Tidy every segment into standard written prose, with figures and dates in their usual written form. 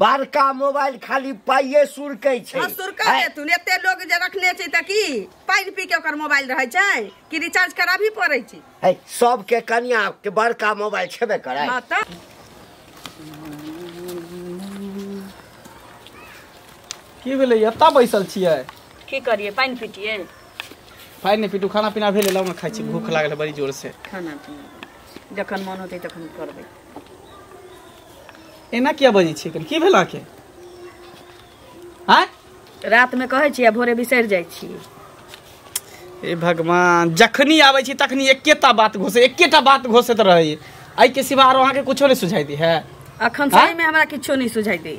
बड़का मोबाइल खाली पाइये सुरकै छै। हां सुरकै देथुन, एते लोग जे रखने छै त की पानि पी के ओकर मोबाइल रहै छै कि रिचार्ज कराबी पड़ै छै? है सबके कनिया के बड़का मोबाइल छेबे करै। हां त की भेलै एता बैसल छियै? की करिए, पानि पीटिए? पानि नहि पीटू, खाना पीना भेलै, लाउ ने खाइ छी, भूख लागल है बड़ी जोर से। खाना पीना जखन मन होतै तखन करबै। एना किया बजै छियै? की भेल अहाँके? आँय रात में कहै छियै, भोरे बिसरि जाइ छियै। हे भगवान, जखनी आबै छी तखनी एकेटा बात घोसे, एकेटा बात घोसैत रहै। एहिके सिवा आरो अहाँके कुछो नहि सुझाइ दै है? अखन सही में हमरा किछो नहि सुझाइ दै।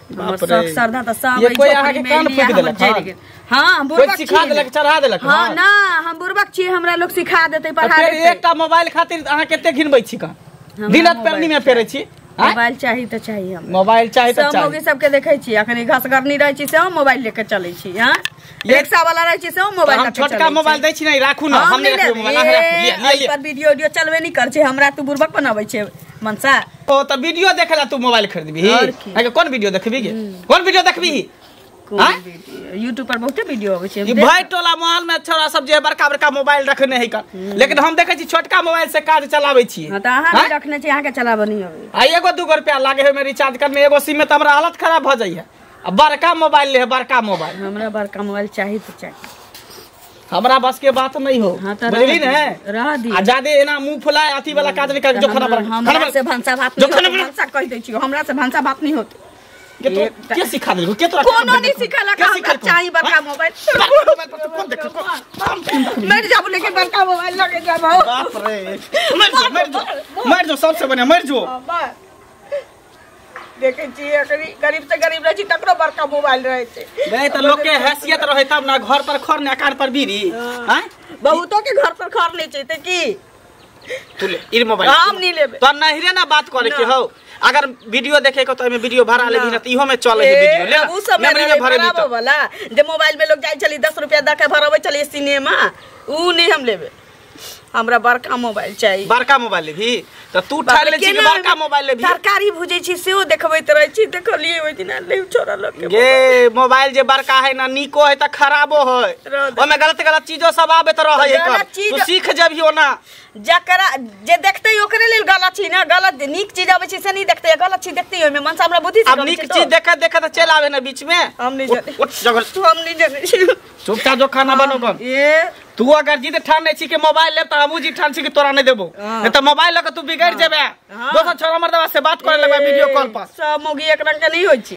हमर शौक श्रद्धा तऽ सब ये कोई अहाँके कान फूकि देलक? हां हम बुड़बक कोई सिखा देलक, चढ़ा देलक? हां ना, हम बुड़बक छी, हमरा लोग सिखा देतै, पढ़ा फेर देतै। एकटा मोबाइल खातिर अहाँ कते घिनबै छी? कहाँ दिन रात पेरनी में पेरै छी? मोबाइल चाही तऽ चाही हमरा। मोबाइल चाही तऽ सब चाही। मौगी सबके देखै छी, अखन घसगरनी रहै छी सेहो मोबाइल लेके चलै छी। हां रिक्शा वाला रहै छी सेहो मोबाइल हम लके छोटका चलै छी। मोबाइल दै छी नहीं, राखू ना, हम नहीं रखबै मोबाइल, अहाँ राखू। लिअ, लिअ, एहि लिअ। पर वीडियो वीडियो चलबे नहीं कर छै, हमरा तू बुड़बक बनाबै छै मनसा। ओ तऽ वीडियो देखै ला तू मोबाइल खरीदबी? और की? अहाँके कोन वीडियो देखबी गे? कोन वीडियो देखबी? कोन आँय? वीडियो? यूट्यूब पर बहुते वीडियो अबै छै। ई भाई टोला मोहल में छोरा सब जे बड़का बड़का मोबाइल रखने है कर, लेकिन हम देखै छी छोटका मोबाइल से काज चलाबै छी। हां तऽ अहाँ नहीं रखने छी, अहाँके चलाबऽ नहीं अबै। आ एगो दूगो रुपया लागे है में रिचार्ज करने, एगो सिम में तऽ हमरा हालत खराब भऽ जाइए। आ बड़का मोबाइल ले है, बड़का मोबाइल। हमरा बड़का मोबाइल चाही तऽ चाही। हमरा बस के बात नहीं हो, हाँ तऽ बुझली रह ने? दियौ, रह दियौ। आ जादे एना मुंह फुलाए अथी वाला काज नहीं कर, जो खाना बना, हमरा खाना बना। से भनसा भात जो नहीं खाना होतै, बना। भनसा कहि दै छियौ, हमरा से भनसा भात नहीं होतै। के तो के सिखा देलको? के तोरा कोनो नहीं सिखेलक, के हमरा सिखेलको? चाही बड़का मोबाइल। बड़का मोबाइल पर तू कोन देखै? कोन? मरि जाबू लेकिन बड़का मोबाइल लगे जाबू। बाप रे, मरि जो, मरि जो, मरि जो, सबसे बढ़िया मरि जो। देखै छियै अखनी गरीब से गरीब रहै छी तकरो बड़का मोबाइल रहै छै। नहीं तऽ लोक के हैसियत रहै तब ना, घर पर खर ने अकार पर बीड़ी। आँय? बहुतो के घर पर खर नहीं छै तऽ की? तू ले ई मोबाइल। हम नहीं लेबै। तो नहिरे ना बात करे के ना। हो, अगर वीडियो देखे के तो एमे वीडियो भरा लेबी ना, त इहो में चले है वीडियो। ले ए, उ समय मेमोरी में रहै भरे भराबो तो। वाला, जे मोबाइल में लोग जाइ छली 10 रुपया दऽ के भरबै छली सिनेमा, उ नहीं हम लेबै। हमरा बड़का मोबाइल चाही। बड़का मोबाइल लेबी त तू बाप ठान रे, ले छी कि केना बड़का मोबाइल लेबी? तरकारी भुजै छी सेहो देखबैत रहै छी, देखलियै ओहि दिना ले छोरा लोग के गे मोबाइल जे बड़का है ना, नीको है त खराबो है, रह दे। ओमे गलत गलत चीजो सब आबैत रहै है। गलत चीज- तू सीख जेबही ओना। जकरा जे देखतै ओकरे लेल गलत छी ना, गलत नीक चीज आबै छै से नहीं देखतै, गलत चीज देखतै ओहिमे मनसा हमरा बुद्धि से अब गलत नीक छै तो। चीज देखत देखत चलि आबे ना बीच में। हम नहीं उठ, जाने। उठ, जगल। तू हम नहीं जाने छी। चुपचाप जो खाना बनो गन। ए तू अगर जिद ठान छी कि मोबाइल लेब त हमहूँ जिद ठान छी कि तोरा नहीं देबो, हाँ। नहीं त मोबाइल लके तू बिगड़ जेबे। हाँ। दोसर छोरा मर्दवा से बात करे लगबे वीडियो कॉल पर। सब मौगी एक रंग के नहीं होय छै।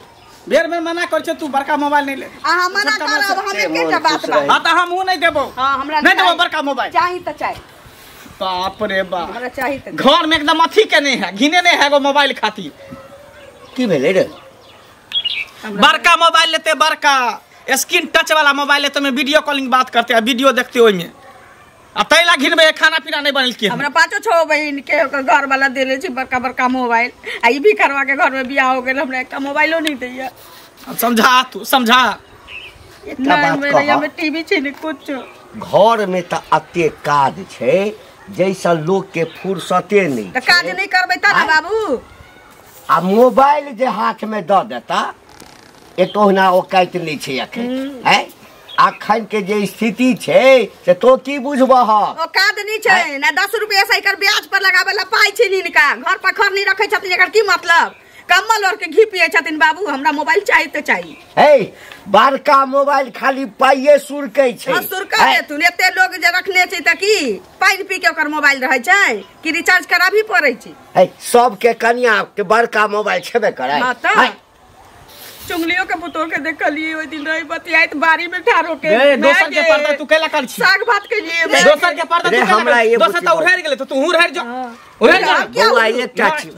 बेर में मना कर छे तू बड़का मोबाइल नहीं ले। अहाँ मना छोटका करब, मोबाइल हम से एकेटा मोन बात खुश बात। रहे। हां त हमहूँ नहीं देबो। हां, हमरा नहीं देबो चाही। बड़का मोबाइल। चाही त चाही। बाप रे बाप, हमरा चाही त घर में एकदम अथी के नहीं है, घिने नहीं है एगो मोबाइल खातिर। की भेलै रे? बड़का मोबाइल लेते, बड़का स्क्रीन टच वाला मोबाइल लेते में वीडियो कॉलिंग बात करते आ वीडियो देखते ओइ में। आ तैला घिनबे खाना पीना नहीं बनल के। हमरा पाँचो छओ बहिन के ओकर घर वाला देले छै बड़का बड़का मोबाइल, आ ई भी करवा के घर में बियाह हो गेल, हमरा एकटा मोबाइलो नहीं दैया। अब समझा तू, समझा। एकटा नहीं, बात मेरे कहऽ, यहाँ में टीवी छै ने कुछो। घर में तऽ अते काज छै जैसा लोग के फुर्सते नहीं तऽ काज नहीं करबै तऽ ना बाबू। आ मोबाइल जे हाथ में दऽ देता एतोहना औकात नहीं छै अखन। हैं अखन के जे स्थिति छै से तो की बुझबह? औकात नहीं छै ना, 10 रुपया से एकर ब्याज पर लगाबै ला पाइ छै हिनका, घर पर खर नहीं रखै छथिन, एकर की मतलब? कम्बल और के घी पियै छथिन बाबू, हमरा मोबाइल चाही तऽ चाही। हे बड़का मोबाइल खाली पाइये सुरकै छै। हां सुरकै देथुन, एते लोग जे रखने छै तऽ की पानि पी के ओकर मोबाइल रहै छै कि रिचार्ज कराबी पड़ै छै? हे सबके कनिया के बड़का मोबाइल छेबे करै। हां तऽ चुंगलियों के पुतोह के देखलिए ओहि दिन रही बतियाइत बाड़ी में ठाढ़ होके। ए दोसर के पर्दा तू कैला कर छी? साग भात के लिए दोसर के पर्दा तू रे, कैला हमरा कर? ये दोसर बुद्धि त उड़ैर गेलै त तू उड़ैर जो, उड़ैर जो। बौआ एकटा चीज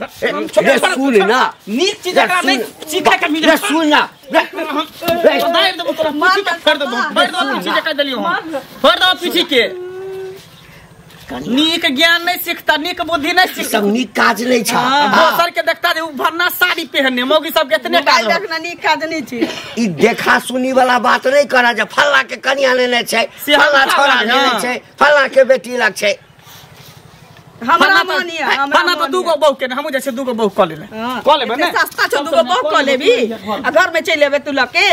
रे सुन ना, नीक चीज एकरा नहीं सीखे के मिले। रे सुन ना, रे दाइर देबो तोरा पीछे के, फेर देबो, फेर देबो पीछे के कह देलियो हम, फेर देबो पीछे के। नीक ज्ञान नहीं सीखता, नीक बुद्धि नहीं सीखता, सब नीक काज नहीं छा। दोसर के देखता जे उ भरना साड़ी पहनने मौगी सब के इतने काज देखना नीक काज नहीं छी। ई देखा सुनी वाला बात नहीं करा जे फल्ला के कनिया लेने छै, फल्ला छोरा लेने छै, फल्ला के बेटी लग छै। हमरा मानिया हमरा त दूगो बहू के हमहु जैसे दूगो बहू क लेले क लेबे ने सस्ता छौ दूगो बहू क लेबी आ घर में चलि एबे तू लके।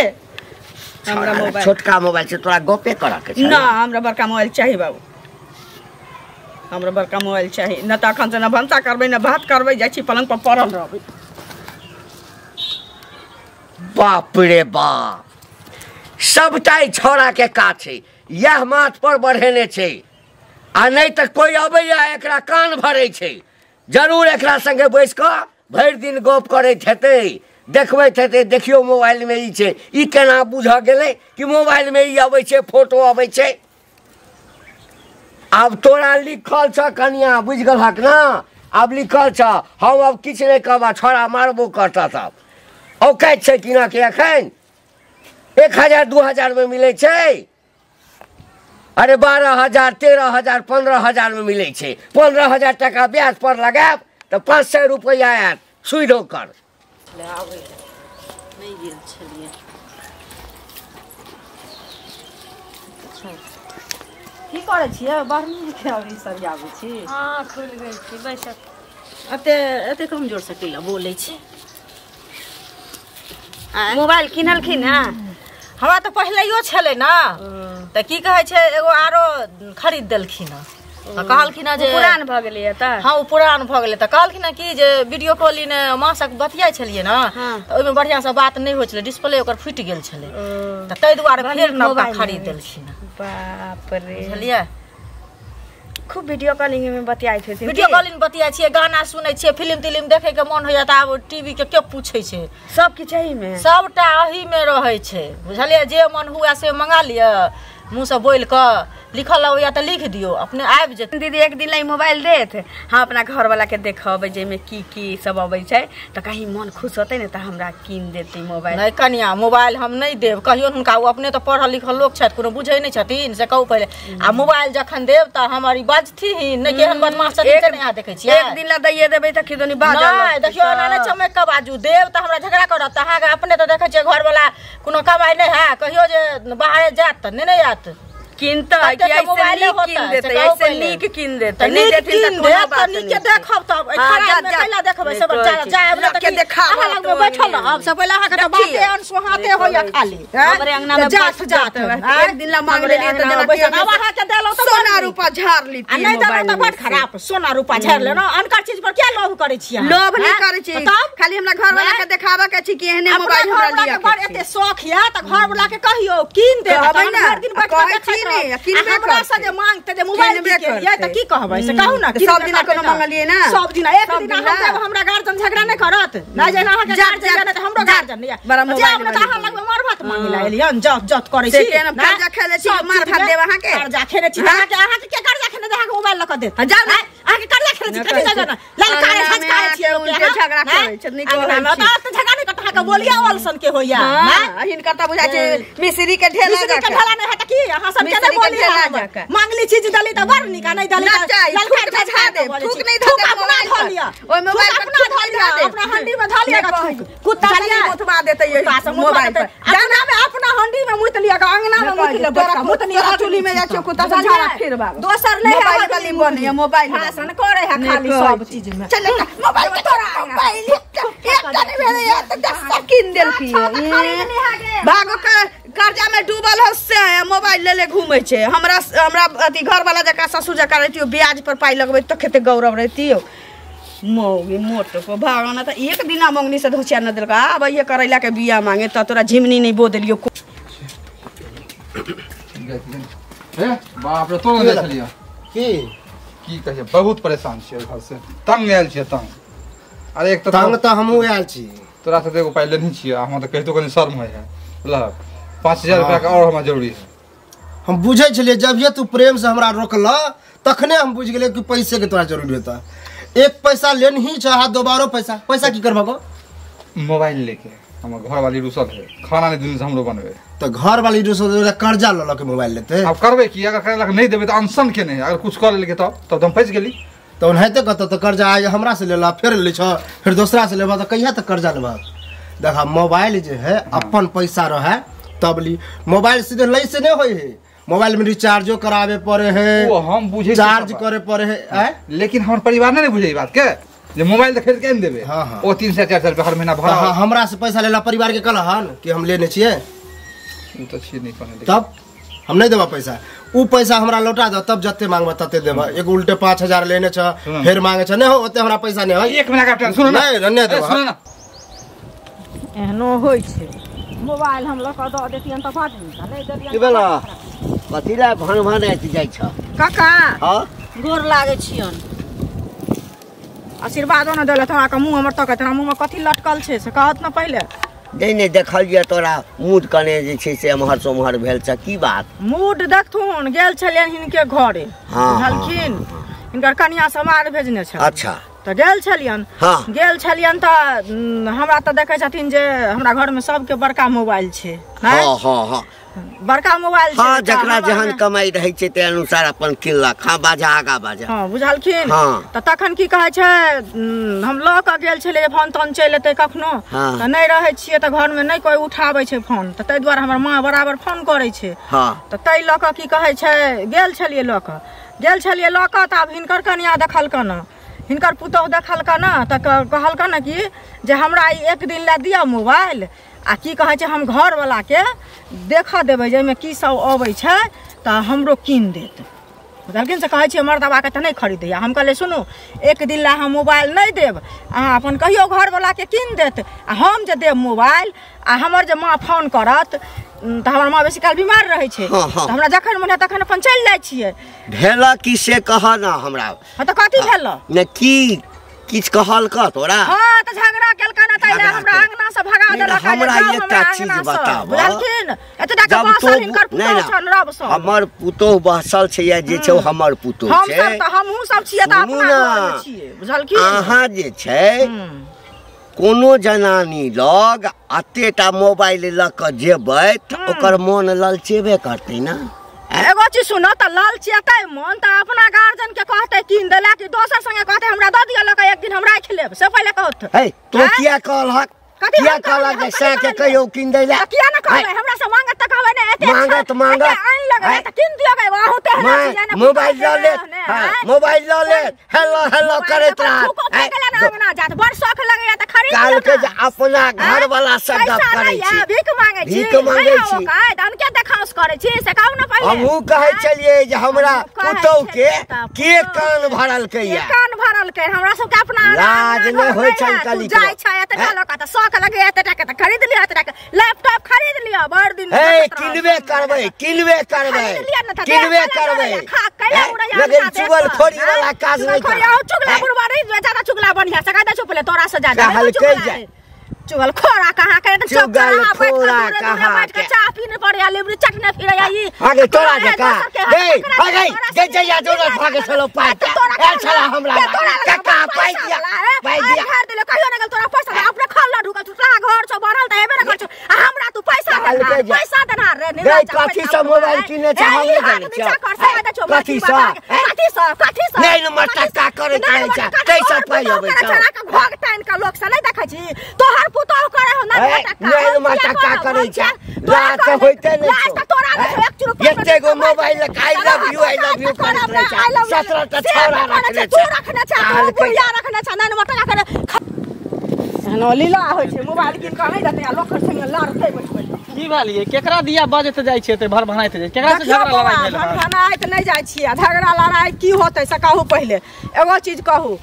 हमरा मोबाइल छोटका मोबाइल से तोरा गपे करा के छै ना, हमरा बड़का मोबाइल चाही बाबू, हमरा बड़का मोबाइल चाही न त अखन से न भनसा करबै न भात करबै, जाइ छी पलंग पर पड़ल रहबै। बाप रे बाप, सबटा छौड़ा के काज छै, यह माथ पर बढ़ेने छै आ नहीं त कोई अबैया एकरा कान भरै छै। जरूर एकरा संगे बैस कऽ भरि दिन गप करैत हेतै, देखबैत हेतै, देखियौ मोबाइल में ई छै, ई केना बुझऽ गेलै कि मोबाइल में ई अबै छै, फोटो अबै छै। आब तोरा लिखल छ कनिया, बुझि गेलहक ना, आब लिखल छ, हम आब किछु नहि कहब, छौड़ा मारबो करतह तब। औकाति छै कि ना के एखन 1000 2000 में मिलै छै? अरे 12000 13000 15000 में मिलै छै। 15000 टका ब्याज पर लगायब तऽ 500 रुपैआ आयत सुधि ओकर। नहि गेल छलियै। की करै छियै? बड़ नीक अभी सरियाबै छी। हँ खुलि गेल छी, बैसक। एते एते कमजोर से कैला बोलै छी? मोबाइल किनलखिन हँ? हमरा तऽ पहिलैयो छलै ने, तऽ की कहै छै एगो आरो खरीद देलखिन हँ, कहलखिन हँ जे पुरान भऽ गेलैए तऽ। हँ ओ पुरान भऽ गेलै तऽ कहलखिन हँ कि जे वीडियो कॉलिंग माँसँ बतियाइ छलियै ने तऽ ओहिमे बढ़िआँसँ बात नहि होइ छलै, डिस्प्ले ओकर फुटि गेल छलै, तऽ ताहि दुआरे फेर नवका खरीद देलखिन हँ। बाप रे, बुझलियै? खूब वीडियो कॉलिंग में बतियाइत हेथिन। वीडियो कॉलिंग बतियाइ छियै, गाना सुनै छियै, फिल्म तिलिम देखै के मन होइया तऽ आब टीवी के के पूछै छै, सब किछु एही में, सबटा एही में रहै छै। बुझलियै? जे मन हुए से मंगा लिअ, मुँह से बोलि कऽ लिखल अबैया तऽ लिख दियौ, अपने आबि जेतै। दीदी एक दिन ला मोबाइल देत, हम अपना घरवाला के देखबै जाहिमे की की सब अबै छै, तऽ कहीं मन खुश होतै ने तऽ हमरा कीन देतै मोबाइल। नहि कनिया, मोबाइल हम नहि देब कहियो हुनका, ओ अपने तऽ पढ़ल लिखल लोक छथि, कोनो बुझै नहि छथिन से कहू पहिले। आ मोबाइल जखन देब तऽ हमर ई बजथिन नहि, केहन बदमाश छथिन से नहि अहाँ देखै छियै। एक दिन ला दैये देबै तऽ खिदनी बाजऽ नहि, देखियौ एना नहि चमकि कऽ बाजू, देब तऽ हमरा झगड़ा करत। तऽ अहाँके अपने तऽ देखै छियै घरवाला कोनो कमाइ नहि है, कहियो जे बाहरे जायत तऽ नहि ने आयत। किनतै कि ऐसे नीक किन देतै, ऐसे नीक किन देतै, नहि देथिन तऽ कोनो बात नहि। नीके देखब तब, खराब मे कैला देखबै से बच्चा जायब ने तऽ के देखाब, अहाँ लग मे बैठल रहब से पहिले अहाँके तऽ बाते अनसुहाते होइया खाली। हमरे अंगना मे जात जात एक दिन ला मांग लेलियै तऽ जेना कि आब अहाँके देलौ तऽ सोना रूपा झाड़ लीती, आ नहि देलौ तऽ बड खराब सोना रूपा झाड़ लेलौ। अनकर चीज पर किया लोभ करै छियै? लोभ नहि करै छी, खाली हमरा घरवाला के देखाबऽ के छी कि एहने मोबाइल हमरा लिअ। बड़ एते शौख या तऽ घरवाला के कहियौ कीन देत, तहन भरि दिन बैठ कऽ देखैत। हमरा से जे मांगते जे मोबाइल की केलियै तऽ की कहबै से कहू ना? सब दिना कोनो मांगलियै ना, सब दिना एक दिना हम देब, हमरा गार्जियन झगड़ा नहि करत नहि, जेना अहाँके गार्जियन नहि तऽ हमरो गार्जियन नहि। बड़ा मोबाइल जाब ने तऽ अहाँ लगमे मार भात मांगे ला एलियन, जत जत करै छी से केना कर्जा खेले छी, मार भात देब अहाँके? कर्जा खेने छी अहाँके, अहाँके के कर्जा खेने जे अहाँके मोबाइल लऽ कऽ देत? जाउ ने, अहाँके कर्जा खेने छी कथी जाउ ने, ललकारे झझकारे छियै लोक के, झगड़ा करै छै नहि कहै छी तऽ झगड़ा नहि करत अहाँके, बोलिया ऑलसन के होइया। हां, हिनकर तऽ बुझाइ छै मिश्री के ढेला मिश्री के ढेला नहि है तऽ की अहाँ सब के नहि बोलिया? मांगली चीज दली तऽ बड़ नीक, नहि दली तऽ ललकार झझा दे, थूक नहि धऽ दे, अपना धऽ लिअ, ओइ मोबाइल पर अपना धऽ लिअ, अपना हंडी में धऽ लिअ, कुत्ता से मुतवा देतै मोबाइल पर, अंगना में अपना हंडी में मुत लिअ, अंगना में मुत लिअ, बड़का मुत लिअ, चुली में जाइ छियै कुत्ता से झाड़ा फिर बाबू। दोसर नहि है मोबाइल वाली बने मोबाइल भाषण करे है खाली सब चीज में। चल मोबाइल के तोरा मोबाइल एकटा नहि भेलै या तऽ 10 कीन देलकी। भागो कर्जा में डूबल हो से मोबाइल ले ले घूमै छै। हमरा हमरा अथी घरवाला जकाँ ससुर जकाँ रहितियौ, ब्याज पर पाइ लगबै तऽ कते गौरव रहितियौ। मौगी मोटो को भागो ना तऽ एक दिना मंगनी से धोसिया न देलक। आब ये करैला के बिया मांगे तऽ तोरा झिमनी नहि बो देलियौ। हे बाप रे, तोरा नहि छलियै की की कहिए, बहुत परेशान छियै घर से, तंग आयल छियै तंग। अरे एक तऽ तंग तऽ हमहूँ आयल छी, तोरा से एगो पाइ लेने छियै, हमरा तऽ कहितो कनि शर्म होइ है। ल 5000 रुपया के और हमरा जरूरी है। हम बुझै छलियै जभिये तू प्रेम से हमरा रोकल तखने हम बुझि गेलियै कि पैसे के तोरा जरूरी होता। एक पैसा लेनही चाह दोबारो पैसा, पैसा की करबो? मोबाइल लेके हमर घर वाली रुसल है, खाना नहीं दिन से हमरो बनबे। तो घर वाली रुसल है, कर्जा ल के मोबाइल लेते। अब करबे की, अगर करे लक नहीं देबे त अनशन के नहीं, अगर कुछ कर लेलके तब हम फंस गेली। तो ओनाहिते कहत त कर्जा आज हमरा से लेला, फिर ले छ, फिर दोसरा से लेबा, त कहिया तक कर्जा लेबा? देखा मोबाइल जे है अपन पैसा रहे तब ली, मोबाइल सीधे लै से नहीं होय है, मोबाइल में रिचार्जो करावे पड़े है, ओ हम बुझे चार्ज करे पड़े है, लेकिन हमर परिवार नहीं बुझे ई बात के जे मोबाइल त खरीद के आनि देबे। हाँ। ओ 300 400 रुपया हर महीना भरा। हाँ, हमरा से पैसा लेला परिवार के कहलहन कि हम लेने छियै, उ त छी नहीं कहने, तब हम नहीं देबा पैसा, उ पैसा हमरा लौटा दे तब जते मांगबा तते देबा। एक उल्टे 5000 लेने छ फेर मांगे छ, नहीं हो ओते हमरा पैसा नहीं है। एक महीना का टाइम सुनो ना, नहीं नहीं देबा। सुनो ना, एहनो होय छै मोबाइल हम लऽ कऽ दऽ देतियन तऽ बड नीक, नहि देलियन की भेला कथी ला भन भनाइत जाइ छ काका? हां गोर लागै छियन, आशीर्वादो न देलत हमरा के मुंह हमर तकैत, हमरा मुंह में कथी लटकल छै से कहत न पहिले। नहीं नहीं देखल जे तोरा मूड कने जे छै से एम्हर से ओम्हर भेल छ, की बात? मूड देखथुन गेल छलियन हिनके घरे, बुझलखिन हिनकर कनिया समार भेजने छल। अच्छा तऽ गेल छलियन। हाँ। गेल छलियन तऽ हमरा तऽ देखै छथिन जे हमरा घर में सबके बड़का मोबाइल छै। हाँ हाँ हाँ बड़का मोबाइल छै। हाँ, जकरा जहन कमाई रहै छै ते अनुसार अपन किनलक। हाँ बाजा आगा बाजा। हाँ बुझलखिन। हाँ। तऽ तखन की कहै छै हम लऽ कऽ गेल छलियै जे फोन तोन चलि एतै कखनो, हाँ। तऽ नहि रहै छियै तऽ घरमे नहि कोइ उठाबै छै फोन, तऽ ताहि दुआरे हमर माँ बराबर फोन करै छै। हाँ। तऽ ताहि लऽ कऽ की कहै छै गेल छलियै लऽ कऽ, गेल छलियै लऽ कऽ तऽ आब हिनकर कनिया देखलकन, हिनकर पुतोहु देखलकन तऽ कहलकन कि जे हमरा ई एक दिन लए दिअ मोबाइल आ की कहै छै हम घरवला के देखऽ देबै जाहिमे की सब अबै छै तऽ हमरो कीन देत। बुझलखिन से कहै छियै मर्दबाके तऽ नहि खरीदैए। हम कहलियै सुनू एक दिन लए हम मोबाइल नहि देब, अहाँ अपन कहियो घरवलाके कीन देत आ हम जे देब मोबाइल आ हमर जे माँ फोन करत तऽ हमर माँ बेसी काल बीमार रहै छै। हाँ, हाँ। तऽ हमरा जखन मन हैत तखन अपन चलि जाइ छियै। भेल की से कह ना हमरा। हाँ तऽ कथी भेल? ने की किछु कहलक तोरा? हाँ तऽ झगड़ा केलक ना ताहि लए हमरा अंगना से भगा देलक। हमरा एकटा चीज बताब, बुझलखिन एतेटा के बसल हिनकर पुतोहु छन रब सब। हमर पुतोहु बसल छै या जे छै हमर पुतोहु छै। हम सब तऽ हमहूँ सब छियै तऽ अपना घर में छियै, बुझलखिन। अहाँ जे छै कोनो जनानी लग अतेटा मोबाइल लऽ कऽ जेबै तऽ ओकर मोन ललचेबे करतै ना। एगो चीज सुनो तऽ ललचेतै मन तऽ अपना गार्जियन के कहतै कीन देला कि दोसर संगे कहतै हमरा दऽ दिअ लऽ कऽ एक दिन हम राखि लेब, से पहिले कहत। हे तो किया कहलहक? किया कहलक जे सएह के कहियो कीन दै ला? किया न कहबै, हमरा से मांगत तऽ कहबै ने एते मांगत मांगत आनि लगै तऽ कीन दिअ गै, अहूँ तेहने छियै ने। मोबाइल लऽ ले, मोबाइल लऽ ले, हेलो हेलो करैत रहत। अंगना जात बड़ शौख लगैया तऽ खरीद लिअ। कहलकै जे अपना घर वाला से गप करै छी, भीख मांगै छी, भीख मांगै छी, अनके देखाउस करै छी, से कहू ने पहिले। हमहूँ कहै छलियै जे हमरा पुतोहु के के कान भरलकै या, कान भरलकै हमरा सबके अपना लाज नहि होइ छनि कली। जाइ छै एतेटा लऽ कऽ तऽ शौख लगैया एतेटा के तऽ खरीद लिअ, एतेटा के लैपटॉप खरीद लिअ बड़ दिन। हे किनबे करबै, किनबे करबै, किनबे करबै, लेकिन चुगलखोरी वाला काज नहि करबै। चुगला बुढ़वा नहीं ज्यादा चुगला बढ़िया से कहै चुप ले तोरा से ज्यादा कहलकै जे चुगलखोरा कहाँ के चुगलखोरा कहाँ बैठ के चाह पीने पड़े लेबरी चटने फिरे ई आगे तोरा जका ए आगे जे जइया जोरा भागे छलो पाइ ए छला हमरा काका पाइ दिया पाइ दिया घर देले कहियो न गेल तोरा पैसा अपने खल ल ढुकल छौ घर छौ बढ़ल त हेबे न कर छौ आ हमरा तू पैसा देना पैसा देना रे गई कथी से मोबाइल किने छ हम नहि जानै छियौ कथी से कथी से कथी से नै न मटका करैत रहै छ कैसा पाइ अबै छौ घोग तानि के लोक से नै देखै छी तोहर पुतोहु करे हो नै नै मटका करै छ लाज होइते नै लाज त तोरा नै छौ एक रुपया एते गो मोबाइल I love you करैत रहै छ 17 टा छौड़ा रखने छ तू रखने छ तू बुढ़िया रखने छ नै मटका करे एहनो लीला होइ छै मोबाइल किन के नै देतै आ लोक संगे लड़तै बैठबै की भेलियै केकरा दिया बजैत जाइ छियै ते भर भनाइत जाइ केकरा से झगड़ा लड़ाइ भेल भर भनाइत नै जाइ छियै झगड़ा लड़ाइ की होतै से कहू पहिले एगो चीज कहू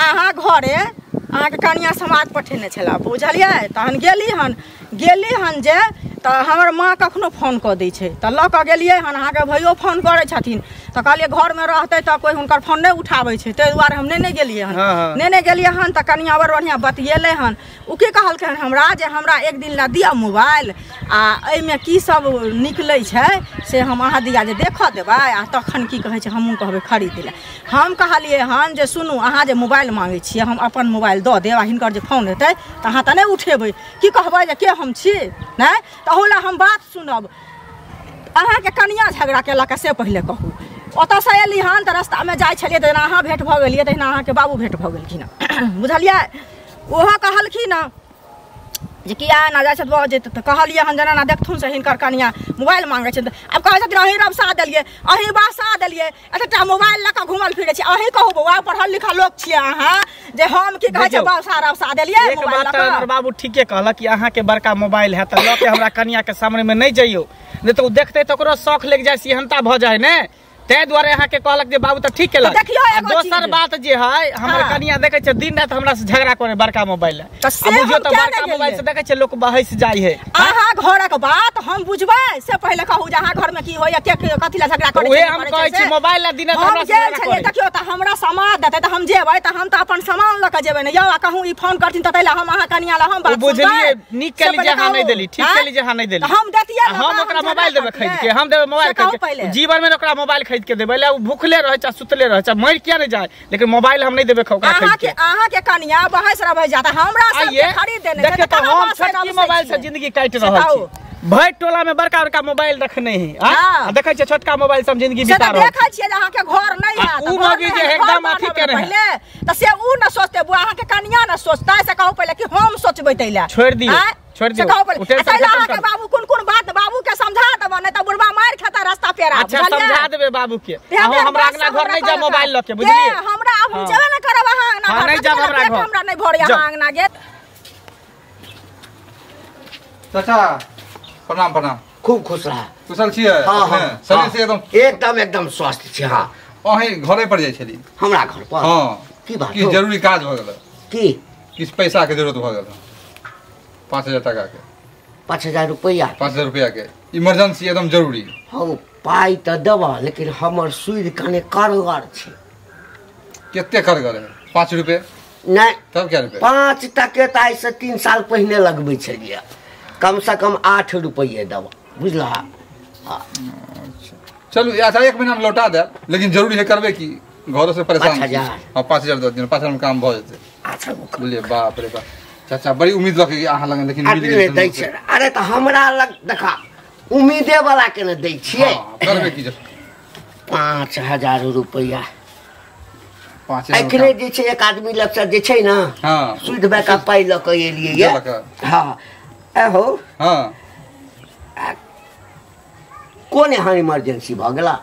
अहाँ घरे अहाँके कनिया समाज पठेने छला बुझलियै तहन गेली हन जे तऽ हमर माँ कखनो फोन कऽ दै छै तऽ लऽ कऽ गेलियै हन अहाँके भैयो फोन करै छथिन तऽ कहलियै घरमे रहतै तऽ कोइ हुनकर फोन नहि उठाबै छै ताहि दुआरे हम नहि गेलियै हन नहि गेलियै हन तऽ कनिया बड़ बढ़िआँ बतियेलै हन ओ की कहलकै हन हमरा जे हमरा एक दिन लए दिअ मोबाइल आ एहिमे की सब निकलै छै से हम अहाँ दिया जे देखऽ देबै आ तखन की कहै छै हमहूँ कहबै खरीद लए हम कहलियै हन जे सुनू अहाँ जे मोबाइल माँगै छियै हम अपन मोबाइल दऽ देब आ हिनकर जे फोन हेतै तऽ अहाँ तऽ नहि उठेबै की कहबै जे के हम छी नहि तऽ लए हम बात सुनब अहाँके कनिया झगड़ा केलक से पहिले कहू ओतऽसँ एली हन तऽ रस्तामे जाइ छलियै तऽ जेना अहाँ भेँट भऽ गेलियै तहिना अहाँके बाबू भेँट भऽ गेलखिन बुझलियै ओहो कहलखिन जे किया एना जाइ छथि बजैत तऽ कहलियै हन जेना एना देखथुन से हिनकर कनिया मोबाइल मांगै छै। आब कहै छथिन अहीं रबसा देलियै, अहीं बासा देलियै, एतेटा मोबाइल लऽ कऽ घुमल फिरै छी। अहीं कहू बौआ, पढ़ल लिखल लोक छियै अहाँ, जे हम की कहै छै बासा रबसा देलियै एक बात तऽ हमर बाबू ठीके कहलक कि अहाँके बड़का मोबाइल है तऽ लऽ के हमरा कनिया के सामने में नहि जइयौ, नहि तऽ ओ देखतै तऽ ओकरो शौख लागि जाइ, सिहनता भऽ जाइ ने। ताहि दुआरे अहाँके कहलक जे बाबू तऽ ठीक केलक। दोसर बात जे है हमर कनिया देखै छै दिन राति हमरा से झगड़ा करे बड़का मोबाइल है। बुझियौ तऽ बड़का मोबाइल से देखै छै लोक बहस जाइ है। अहाँ घरक बात हम बुझबै से पहिले कहू जे अहाँ घर में की होइया, के कथी ला झगड़ा करै छै। हम कहै छी मोबाइल ला दिन राति हमरा से झगड़ा करे। देखियौ तऽ हमरा सामान देतै तऽ हम जेबै, तऽ हम तऽ अपन सामान लऽ कऽ जेबै ने यौ। आ कहूँ ई फोन करथिन तऽ तैला हम अहाँ कनिया ला हम बात बुझलियै। नीक केली जे अहाँ नहि देली, ठीक केली जे अहाँ नहि देली। हम देतियै, हम ओकरा मोबाइल देबै खरीद के, हम देबै मोबाइल खरीद के। जीवन में ओकरा मोबाइल खरीद के देबै ला, ओ भूखले रहै चाहे सुतले रहै चाहे मरि किया नहि जाए, लेकिन मोबाइल हम नहीं देबै ओकरा खरीद के। अहाँ के कनिया बहस रहै जाता, हमरा सब के खरीद देने। देखियौ तऽ हम छोटकी मोबाइल से जिंदगी काटि रहल छी। भरि टोला में बड़का बड़का मोबाइल रखने है, आ देखै छियै छोटका मोबाइल से हम जिंदगी बिता रहल। देखै छियै जे अहाँ के घर नहीं है, उ मगी जे एकदम अथी के रहे तऽ से उ न सोचते बुआ, अहाँ के कनिया न सोचता। से कहू पहिले कि हम सोचबै तैला। छोड़ि दियौ, छोड़ दियौ। अहाँ के बाबू कोन कोन बात बाबू के समझा देबो, नहीं तऽ बुढ़बा मारि खाता रास्ता पेरा। अच्छा समझा देबे बाबू के। अहाँ हमरा अंगना घर नहीं जा मोबाइल ल के, बुझलियै? हमरा अब हम जेबे न करब अहाँ अंगना घर, नहीं जाब हमरा घर, हमरा नहीं भरे अहाँ अंगना गेट। चाचा प्रणाम प्रणाम। खूब खुश रह। कुशल छियै? हां, शरीर से एकदम एकदम एकदम स्वस्थ छी। हां, अहीं घरे पर जाइ छली? हमरा घर पर? हां। की बात? की जरूरी काज भ गेल? की किछ पैसा के जरूरत भ गेल? 5000 टका के। 5000 रुपया? 5000 रुपया के इमरजेंसी एकदम जरूरी। हम पाइ तऽ देबह, लेकिन हमर सूद कने करगर छै। कते करगर है? 5 रुपये? नहीं तब क्या रुपये? 5 टके तऽ आइ से 3 साल पहिने लगबै छलियै, कम से कम 8 रुपये देबह, बुझलह? चलू अच्छा 1 महीना में लौटा देब, लेकिन जरूरी है करबे की घरों से परेशान। 5000? हाँ 5000 दऽ दियौ, 5000 में काम भऽ जेतै। अच्छा बुझलियै? बाप रे बाप चाचा बड़ी उम्मीद लऽ के अहाँ लग, लेकिन मिल गेल। अरे तऽ हमरा लग देखा उम्मीदे वाला के ने दै छियै। करबे की? 5000 रुपया एखने जे छै एक आदमी लग से जे छै ने सुध बैका पाइ लऽ कऽ एलियै। हाँ एहो। हाँ कोन एहन इमरजेंसी भऽ गेला?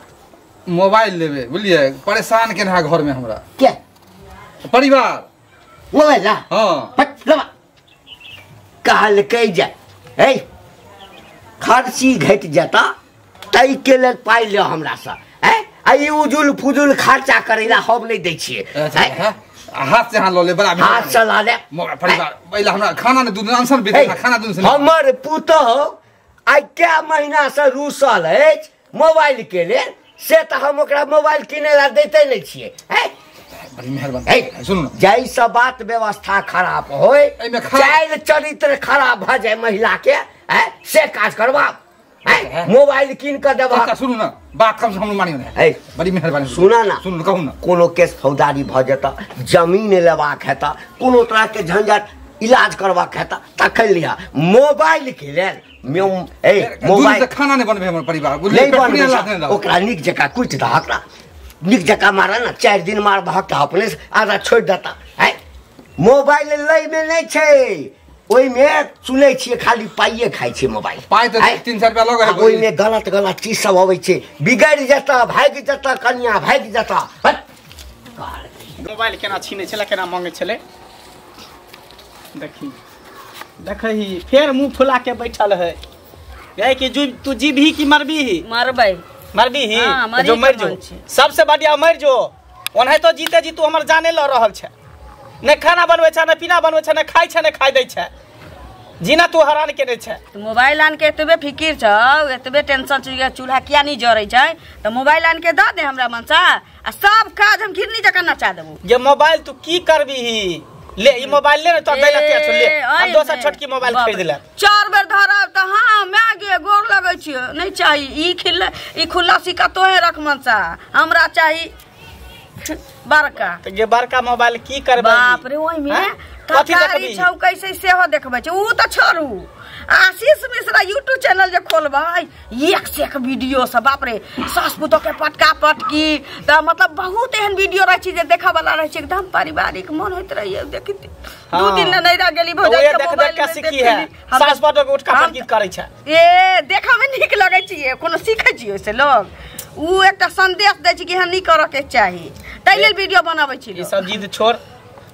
मोबाइल लेबै बुझलियै, परेशान केने है घर में हमरा के परिवार। मोबाइल ला? हाँ कहलकै जे हे खर्ची घटि जेता ताहिके लेल पाइ ले हमरासँ। आ ई उजुल फुजुल खर्चा करै ला हम नहि दै छियै। हाथ से अहाँ लऽ ले, बड़ा हाथ से लऽ ले परिवार। पहिले हमरा खाना नहि दूध अनसन बेसी खाना दूध। हमर पुतोहु आइ कै महीना से रूसल अछि मोबाइल के लेल, से तऽ हम ओकरा मोबाइल किनै ला दैते नहि छियै। मेहरबानी सुनू, जाहिसँ बात व्यवस्था खराब होय, चालि चरित्र खराब भऽ जाय महिला के, से काज करबा। मोबाइल कीन कऽ देबह। सुनू ना बात कम से कम मानियो ने, बड़ी मेहरबानी। सुना ना, सुनू कहू ना, कोनो केस फौजदारी भऽ जेतऽ, जमीन लेबाक हेतऽ, कोनो तरह के झंझट इलाज करबाक हेतऽ तखन लिहऽ। मोबाइल के लेल मोबाइल खाना नहि बनबै हमर परिवार नहि बनबै, ओकरा नीक जकाँ कुटि दहक ना, नीक जकाँ मारऽ ने, 4 दिन मारबहक तऽ अपने आधा छोड़ि देता। मोबाइल लैमे नहि छै, ओहिमे सुनै छियै खाली पाइए खाइ छै मोबाइल। पाइ तऽ 300 रुपया लगै है। ओहिमे गलत गलत चीज सब अबै छै, बिगड़ि जेतऽ, भागि जेतऽ कनिया, भागि जेतऽ। मोबाइल केना छीनै छलै, केना मांगै छलै, देखी देखही फेर मुँह फुला के बैठल है। कि तू जीबही कि मरबीही? मरबै। मरबीही? जो मरि जो, सबसे बढ़िया मरि जो। ओनाहितो जीते जी तू हमर जाने लऽ रहल छै, नहि खाना बनबै छै, नहि पीना बनबै छै, नहि खाइ छै, नहि खाइ दै छै, जीना तू हरान केने छै। मोबाइल आन के एतबे फिकिर छौ, एतबे टेंशन छौ, चूल्हा किया नहीं जरै छै, तऽ मोबाइल आन के दऽ दे हमरा मनसा, आ सब काज हम घिरनी जकाँ नचा देबौ। जे मोबाइल तू की करबीही? ले ई मोबाइल ले ने, तो दै लतिया छौ, ले हम दोसर छोटकी मोबाइल खरीद ले। 4 बेर धरब तऽ हाँ my गे गोर लगै छियौ, नहीं चाही ई खिल्ला, ई खुल्ला सिक्का तोहे रख मनसा, हमरा चाही। बड़का त गे बड़का मोबाइल की करबै बाप रे ओइ में तरकारी छौ कैसे सेहो देखबै छै उ त छोड़ू आशीष मिश्रा यूट्यूब चैनल जे खोलबै एक से एक वीडियो सब बाप रे सास पुतोह के पटका पटकी त मतलब बहुत एहन वीडियो रहै छै जे देखै वाला रहै छै एकदम पारिवारिक मन होइत रहै देखित दू दिन ले नहीं रह गेली भौजाई के मोबाइल देख के सीखी है सास पुतोह के उठका पटकी करै छै ए देखै में नीक लगै छै कोनो सीखै छै ओइसे लोग उ एकटा संदेश दै छै कि एहन नहीं करऽ के चाही ताहि लेल वीडियो बनाबै छी ई सब जिद छोड़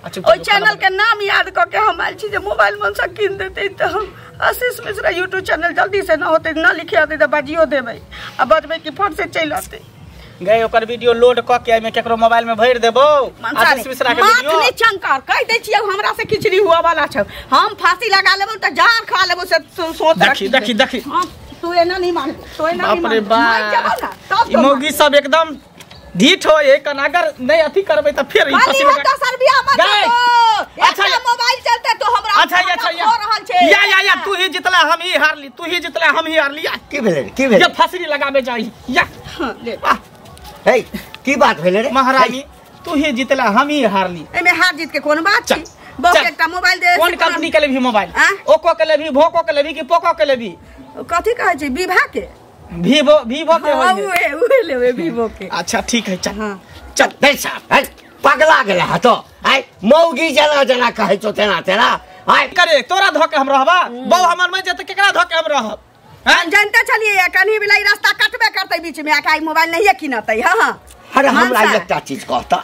ओहि चैनल के नाम याद कऽ के हम आयल छी जे मोबाइल मन से कीन देतै तऽ हम आशीष मिश्रा यूट्यूब चैनल जल्दी से न होतै न लिखे अतै तऽ बाजियो देबै आ बजबै कि फट से चलि अतै गए ओकर वीडियो लोड क के एमे केकरो मोबाइल में भरि देबो आशीष मिश्रा के वीडियो माथ नहीं चंकर कहि दै छियै हमरा से खिचड़ी हुआ वाला छै हम फांसी लगा लेबो तऽ जान खा लेबो से सोच देखी देखी देखी तू एना नहीं मान तो एना नहीं बाप रे बाप ई मौगी सब एकदम ढीठ हो एक अगर नहीं अथी करबै त फेर ई फांसी लगा 10 रुपया मत दो अच्छा मोबाइल चलते तो हमरा अच्छा अच्छा हो रहल छै या या या तू ही जितला हम ही हारली तू ही जितला हम ही हारली की भेलै की भेलै ये फांसी लगाबे जाई या ले हे की बात भेलै रे महारानी तू ही जितला हम ही हारली एमे हार जीत के कोन बात छै बहुत एकटा मोबाइल दे कोन कंपनी के लेबी मोबाइल ओको के लेबी भोको के लेबी कि पोको के लेबी कथि कहै छै विभा के वीवो वीवो के होई है उहे लेबे वीवो के अच्छा ठीक है चल हां चल दे साहब है पगला गेला ह तो आय मौगी जना जना कहै छौ तेना तेना आय करे तोरा धके हम रहबा बौ हमर में जत केकरा धके हम रहब हम जानते छलिए कनी बिलाई रास्ता कटबे करतै बीच में आके मोबाइल नहीं किनतै हां हां अरे हमरा एकटा चीज कहता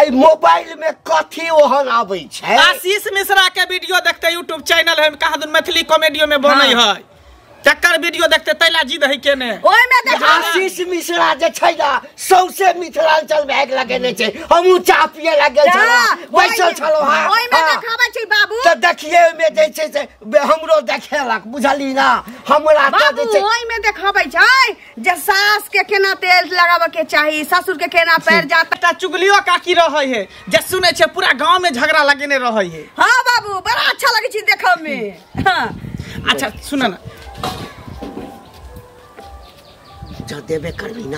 आई मोबाइल में कथी ओहन आबै छै आशीष मिश्रा के वीडियो देखते यूट्यूब चैनल है कहा दुन मैथिली कॉमेडियो में बनै है तकर वीडियो देखते तैला जिद है केने ओय में देख आशीष मिश्रा जे छै ना सौसे मिथिलांचल में आगि लगेने छै हमहु चाह पिए लागल छलौ बैसल छलौ हां ओय में देखाबै छै बाबू त देखिए ओय में जे छै से हमरो देखेलक बुझली ना हमरा त जे छै ओय में देखाबै छै जे सास के केना तेल लगाबै के चाही ससुर के केना पैर जात ता चुगलियो काकी रहै है जे सुनै छै पूरा गांव में झगड़ा लगेने रहै है हां बाबू बड़ा अच्छा लगै छै देखै में हां अच्छा सुन ना जो देबे करबी ना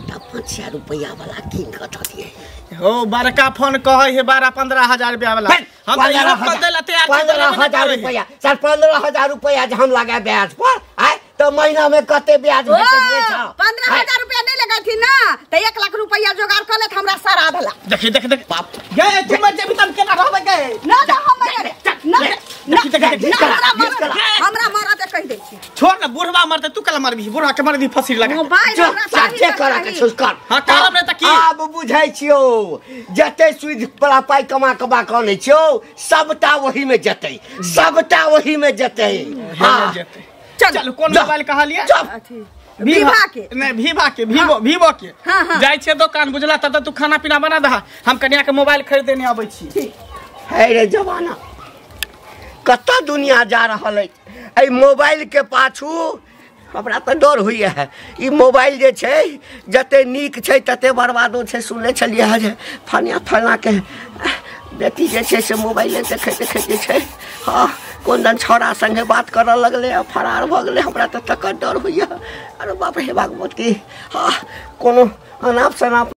तब 5000 रुपया वाला कीन के दऽ दिए हो बड़का फोन कहै है 12-15 हजार रुपया वाला हम त इहो फोन दै ला तैयार 15000 रुपया सर 15000 रुपया जे हम लगाए ब्याज पर आय त महीना में कते ब्याज भेटै छै 15000 रुपया नहीं लगाथी ना त 1 लाख रुपया जोगाड़ कर लेत हमरा सारा आधला देखी देख देख बाप गे तू मर जेबी तब केना रहबै गे ना ना हम मरे ना ना हमरा मरा दे कहि दै छी छोड़ ना बुढ़वा मरते तू कला मरबी बुढ़वा के मरबी फंसी लगा मोबाइल हमरा चाहे करा के छोड़ कर हां करब नै त की आब बुझै छियो जते सुध वाला पाई कमा कमा के आनै छियो सबटा ओही में जतै सबटा ओही में जतै हां जतै चल कोन मोबाइल कहलिए विभा के नहीं विभा के वीवो वीवो के जाय छै दुकान बुझला तब तू खाना पीना बना दहा हम कनिया के मोबाइल खरीदने आबै छी हे रे जमाना कतऽ दुनिया जा रहल अछि एहि मोबाइल के पाछू हमरा तऽ डर होइए ई मोबाइल जे छै जते नीक छै तते बर्बादो छै सुनने छलियै हँ जे फनिया फलना के बेटी जे छै से मोबाइले देखैत देखैत जे छै हँ कोन दन छौड़ा संगे बात करऽ लगलै आ फरार भऽ गेलै हमरा तऽ तकर डर होइए अरे बाप रे हे भगवती हँ कोनो अनाप शनाप।